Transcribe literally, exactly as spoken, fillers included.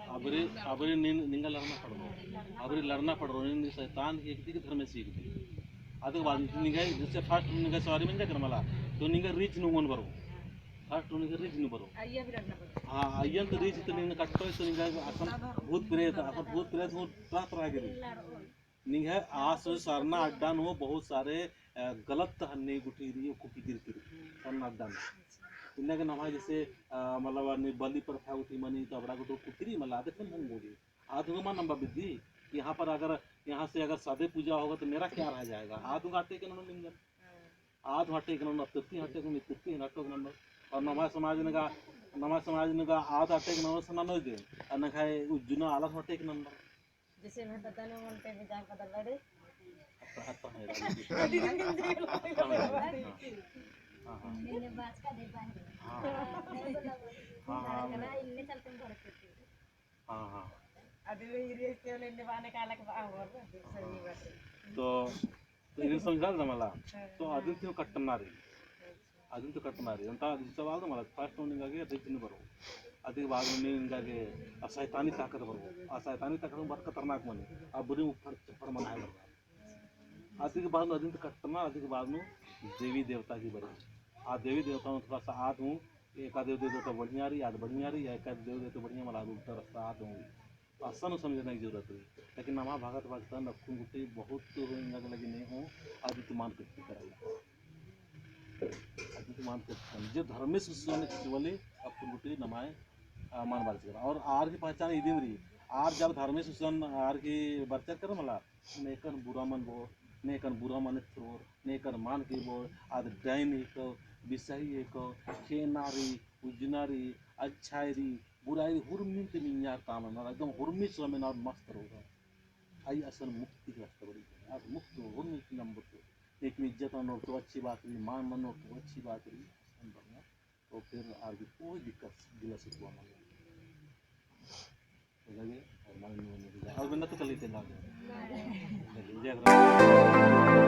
अबरी, अबरी नीन, निंगा लड़ना पड़रो। अबरी लड़ना पड़रो, नीन शैतान ही एकदी कि धर्मेस ही एकदी। अदक बाद निंगा, जैसे first निंगा सवारी मंजा केरा मला, तो निंगा रीझ नू ओंगोन बरो। First निंगा रीझ नू बरो। हाँ, अइय्यन तो रीझ तो नीन कट्टो, तो निंगा असन भूत प्रेत, असन भूत प्रेत हूँ तरह तरह के रीझ। निंग्है आस सरना अड्डा नू बहुत सारे, अ, गलत हन्ने गुट्ठी रई, ओक्कु किकिर किरी सरना अड्डा नू। इन्ना गे नम्है जैसे, अ, मतलब, अन्ने बलि प्रथा गुट्ठी मनी, तो अबड़ा गुट्ठी किकिर मला, आद ख़ेन हूँ बोली। आद हूँ मा नम्बा बिद्दी, यहाँ पर अगर, यहाँ से अगर सादे पूजा होगा तो मेरा क्या रह जाएगा? आद हूँ अट्टे के ननोन निंगन। आद हूँ अट्टे के ननोन, अतृप्ति हट्टे के, अतृप्ति हट्टे के ननोन। और नम्है समाज नू गा, नम्है समाज नू गा आद अट्टे के ननोन से ननोन दे, और नम्है उज्जना आलर हूँ अट्टे के ननोन। जैसे मैं बदल में मन पे भी जान बदल ला रे। हाँ, हाँ। हाँ, हाँ। इन्ने चलते में भड़क करती। हाँ, हाँ। अभी वही रे केवल इन्ने बाने का अलग बा-, और ना, सही बात है। तो, तो इन्ने समझा था मला। हाँ। तो अदिन तिम कट्टना रई। अदिन तो कट्टना रई, अंता अदिन सवाल तो मला, first नू निंगा गे रीझ नू बरो। अदिक बाद नू निंगा गे आ शैतानी ताकत बरो। आ शैतानी ताकत बहुत खतरनाक मनी। आ बुरी ऊपर चप्पड़ मना है बरो। अदिक बाद नू अदिन तो कट्टना, अदिक बाद नू देवी देवता की बरो। आ देवी देवता नू थोड़ा सा आद हूँ, एका देवी देवता बढ़िया रई, आद बढ़िया रई, एका देवी देवता बढ़िया मला, आद उल्टा रास्ता आद हूँ। असन समझना की जरूरत रई। लेकिन नम्है भगत भगतन अक्कुन गुट्ठी बहुत तो हो, इन्ना लगी नहीं हो, अदिन तो मान करती करला। अदिन तो मान करती करला। जे धर्मेस विश्वास नू चिचवाली अक्कुन गुट्ठी नम्है, आ, मान बरचका। और आर की पहचान इदिम रई। आर जब धर्मेस विश्वास आर की बरचका केरा मला, नेकन बुरा मनबओर, नेकन बुरा मने थ्रोर, नेकन मान केरबओर, आद डाइन हेको, बिसाही हेको, खेना रई, उज्जना रई, अच्छाई रई, बुराई रई, हुरमिन ती निंग्है ताम ननोर, एकदम हुरमी श्रम ननोर मस्त रओर। आई असन मुक्ति का रास्ता बरई। आर मुक्त हुरमी ती नम्बर तो। एक इज्जत ननोर तो अच्छी बात रई, मान ननोर तो अच्छी बात रई, असन बढ़िया। तो फिर आर भी कोई दिक्कत गिला शिकवा मल लगे। और मान, और बन्ना तो कल ही तेला। जय राम।